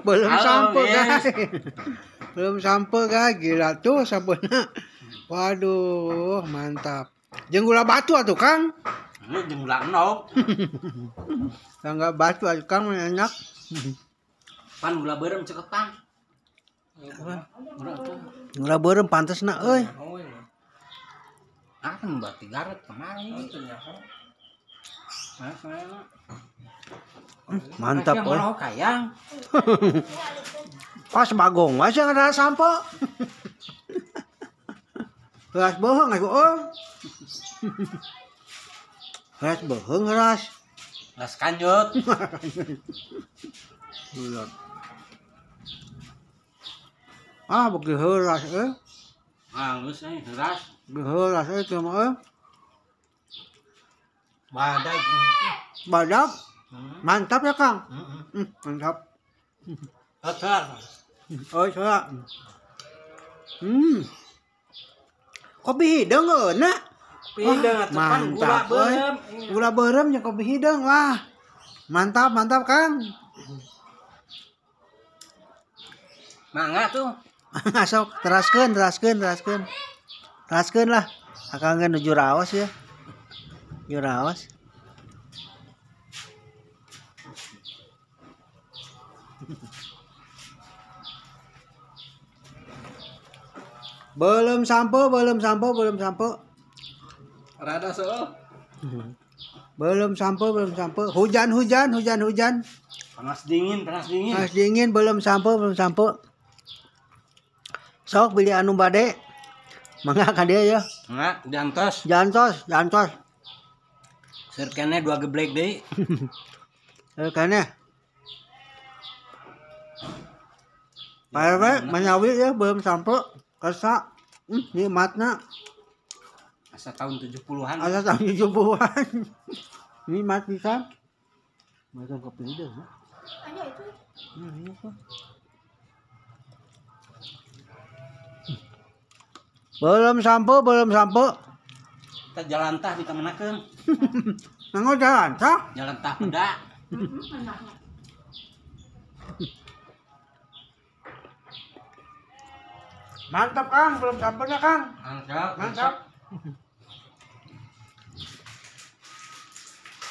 Belum sampai guys. Belum sampai guys, gila tuh sampeunya. Waduh, mantap. Jeung gula batu atuh Kang. Ini jeung gula endog. Enggak batu atuh Kang enak. Pan gula beureum cekek Kang. Gula beureum pantesna euy. Ah, kan berarti Garut kemarin. Mantap euy. Kayang. Pas bagong wae yang ada sampo. Ras bohong aku oh. Ras bohong ras. Ras kanjut. Ah bagi heuras euy. Ah geus euy heuras. Heuras euy teh mah euy. Badag. Badag. Mantap ya Kang. Mantap. Betul. Oh, salah. Kopi hideung euna. Hideung atuh kan gula beureum. Gula beureum jeung kopi hideung. Wah. Mantap, mantap Kang. Mangga tuh. Sok teraskeun, teraskeun, teraskeun. Teraskeun lah. Akang ge nuju raos ya. Nuju raos. Belum sampo, belum sampo, belum sampo. Rada so. Belum sampo, belum sampo. Hujan, hujan, hujan, hujan. Panas dingin, panas dingin. Panas dingin, belum sampo, belum sampo. Sok beli anu bade. Mangga ka dia ya. Mangga, jantos. Jantos, jantos. Serkene 2 geblek deui. Serkene. Pak RW menyawi ya belum sampo. Kersa, nikmatna. Asa tahun 70-an. Asa tahun 70-an. Nikmat pisan. Macam kopi hideung. Ayo itu. Iya kok. Belum sampo, belum sampo. Kita jalan tah dikemenakeun. Nanggo jalan tah? Jalan tah peda. Mantap Kang, belum samponya Kang. Mantap, mantap.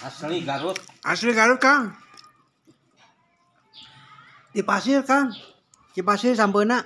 Asli Garut. Asli Garut Kang. Di pasir Kang. Di pasir sampeuna.